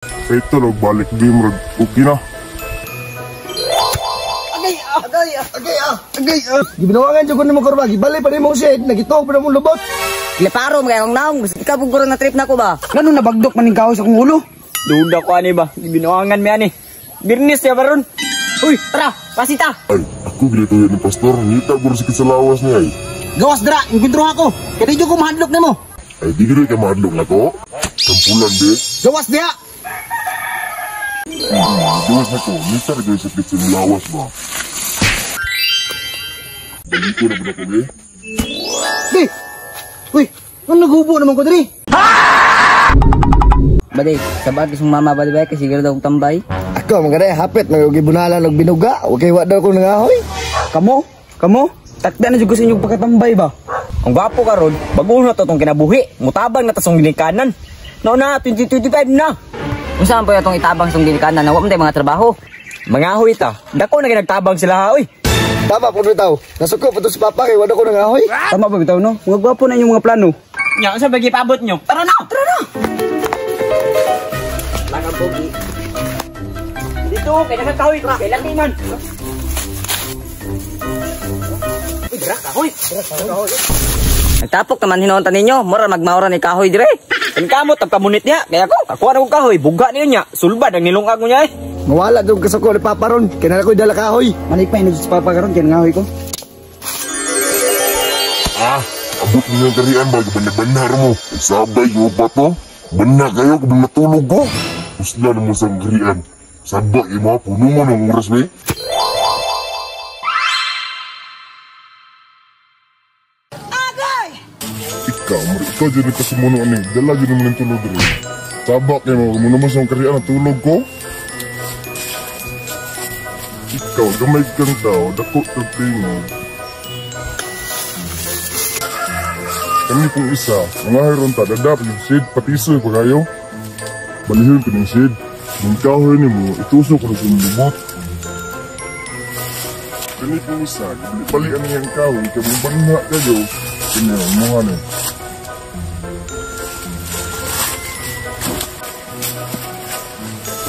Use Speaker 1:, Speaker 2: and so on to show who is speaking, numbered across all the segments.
Speaker 1: Ito, balik di mo, okay na.
Speaker 2: Agay ah, agay ah, agay ah, agay ah. Gibinawangan jud ko nimo kurba, gibali pa nimo shade, nagituog pa nimo lubot.
Speaker 3: Leparo mga akong naong, ikaw puguro na trip na ko ba?
Speaker 4: Ngano nabagdok man ning kahoy sa akong ulo?
Speaker 5: Duda ko ani ba, gibinuangan mi ani. Birnis ya baron. Uy,
Speaker 3: tara, pasita.
Speaker 1: Ay, ako ginito ni pastor, ngita guro sakit sa lawas niya ay.
Speaker 4: Gawas dra, ingkwentro ako. Kay di jud ko mahadlok nimo.
Speaker 1: Ay, di gid ka mahadlok nako. Sampulan be.
Speaker 4: Gawas diha.
Speaker 1: Gawas nako, ngita ra gyud sakit sa lawas ba. Baliko na ba ko be?
Speaker 4: Di. Uy, ano nagubo naman ko diri?
Speaker 3: Bade, sabag isong mama bade ba kasi siguro daw tambay.
Speaker 2: Ako mga hapit naggibunalan og binuga, okay wa daw ko nangahoy.
Speaker 4: Kamo? Kamo? Takda na jud ko sa inyong pagkatambay ba?
Speaker 5: Ang gwapo karon, bago na to tong kinabuhi. Mutabang na ta sa ginikanan. No na, 2025 na.
Speaker 3: Unsa man po atong itabang sa ginikanan na wa man tay mga trabaho.
Speaker 5: Mga ta. Dako na ginagtabang sila oy.
Speaker 2: Tama po bitaw. Nasuko pa to si Papa kay wa daw ko nangahoy.
Speaker 4: Tama ba bitaw no? Mga gwapo na inyong mga plano.
Speaker 5: Nya, unsa ba gipabot nyo? Tara na, tara na.
Speaker 3: Mga pogi.
Speaker 5: Dito, kay nagkahoy, kay laki man. Uy, dra kahoy.
Speaker 3: Nagtapok naman hinuon ta ninyo, mura magmaura ni kahoy dire.
Speaker 5: Kan kamo tag kamunit niya, kaya ako kakuha na kong kahoy, buga niyo nya, sulbad ang nilungag mo niya eh.
Speaker 2: Mawala daw kasuko ni Papa ron, kay nala ko'y dala kahoy.
Speaker 4: Manipay na jud si Papa karon kay nangahoy ko.
Speaker 1: Ah, abot niyo ang karian ba, gabanag-banhar mo. Sabay yo ba to? Banna kayo, kabang natulog ko. Usla na mo sa karian. Sabay mo, puno mo ng oras ba eh. Ikaw, ikaw dyan nagkasimuno ani. Dala dyan naman ang tulog rin. Sabak kayo mo, muna mo sa karian ang tulog ko. Ikaw, gamay kang tao, dako kang tingog. Kami pong isa, mga heron ta, dadap yung sid, patisoy pa kayo. Balihon ko ng sid, ng kahoy ni mo, itusok ko na sa lubot. Kami pong isa, balian niyang kahoy, kami banha kayo, kanya mga na.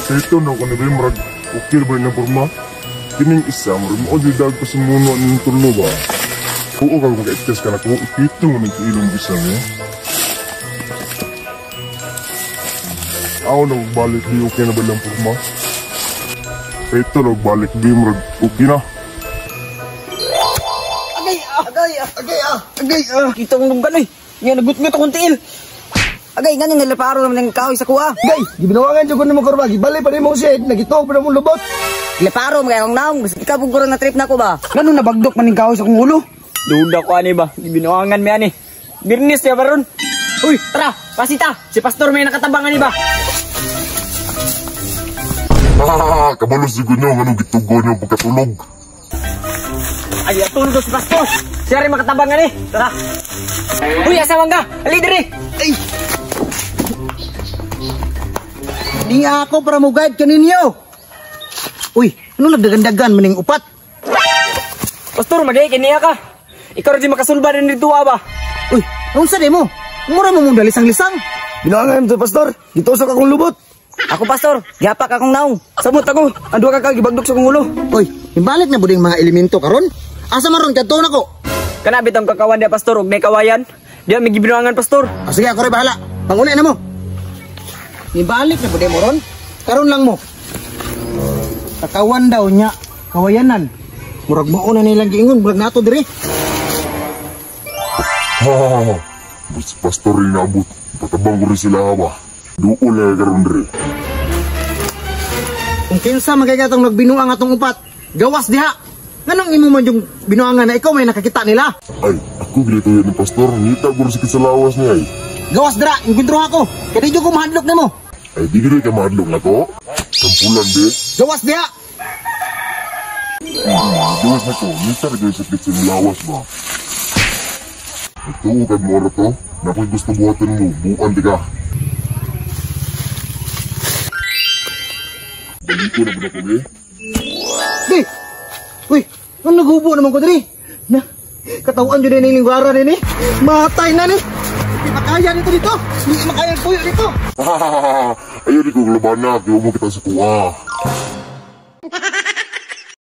Speaker 1: Sa ito na ako nabi, marag, okay ba yung porma? Kining isa, marag mo di dag pa sa muno ng tulo ba? Oo ka kung ka-test ka na ko, ipito mo ng ilong isa niya. Ako na magbalik di okay na ba lang porma? Sa ito na magbalik di marag okay na.
Speaker 4: Agay ah, agay ah, agay ah, agay ah.
Speaker 5: Kita kong lunggan oy. Nya nagut-gut akong tiil.
Speaker 3: Agay, ngano nileparo naman ng kahoy sa kuha.
Speaker 2: Agay, gibinawangan jud ko nimo kurba, gibali pa nimo shade, nagituog pa nimo lubot.
Speaker 3: Leparo mga akong naong, ikaw puguro na trip na ko ba?
Speaker 4: Ngano nabagdok man ning kahoy sa akong ulo?
Speaker 5: Duda ko ani ba, gibinuangan mi ani. Birnis ya baron. Uy, tara, pasita. Si pastor may nakatabang ani ba?
Speaker 1: Ah, kabalo siguro nyo, anong gitugo nyo pagkatulog.
Speaker 5: Ay, atulog si pastor. Siya rin makatabang ani. Tara. Uy, asa man ka? Ali diri.
Speaker 4: Ay. Di ako para mo guide kaninyo. Uy, ano nagdagandagan maning upat?
Speaker 5: Pastor, magay kiniya ka. Ikaw rin di makasulba rin dito ba?
Speaker 4: Uy, unsa di mo? Mura mo mong dalisang-lisang.
Speaker 2: Binuangan mo pastor, gitusok akong lubot.
Speaker 3: Ako pastor, gihapak akong naong.
Speaker 4: Samot ako, ang duha ka gibagdok sa akong ulo. Uy, imbalik na buding mga elemento karon. Asa maron kadto nako?
Speaker 5: Kana bitong kakawan dia pastor og nay kawayan. Diya may gibinuangan pastor.
Speaker 4: Ah, sige, ako rin bahala. Panguli na mo. Ibalik na buding mo ron. Karon lang mo. Kakawan daw niya, kawayanan. Murag mao na nilang giingon, murag nato dire.
Speaker 1: Ha ha ha. Basta pastor rin naabot. Patabang ko rin sila ba. Duol na karon dire.
Speaker 4: Kung kinsa man kay katong nagbinuang atong upat, gawas diha. Nganong imo man yung binuangan na ikaw may nakakita nila?
Speaker 1: Ay, ako ginito yan ni pastor, ngita guro sakit sa lawas niya ay.
Speaker 4: Gawas dra, ingkwentro ako. Kay di jud ko mahadlok nimo.
Speaker 1: Ay, di gid ka mahadlok nako. Sampulan be.
Speaker 4: Gawas diha.
Speaker 1: Gawas nako, ngita ra gyud sakit sa lawas ba. Ito kag mo to, nakoy gusto buhaton mo, buan di ka. Baliko na ba ko be?
Speaker 4: Di. Uy, ano nagubo naman ko diri? Na, katawaan jud ni lingwara nini. Matay na ni. Di makaya nito dito. Di makaya ang puyo dito.
Speaker 1: Ayaw di ko labana, kaya mo kita sa kuha.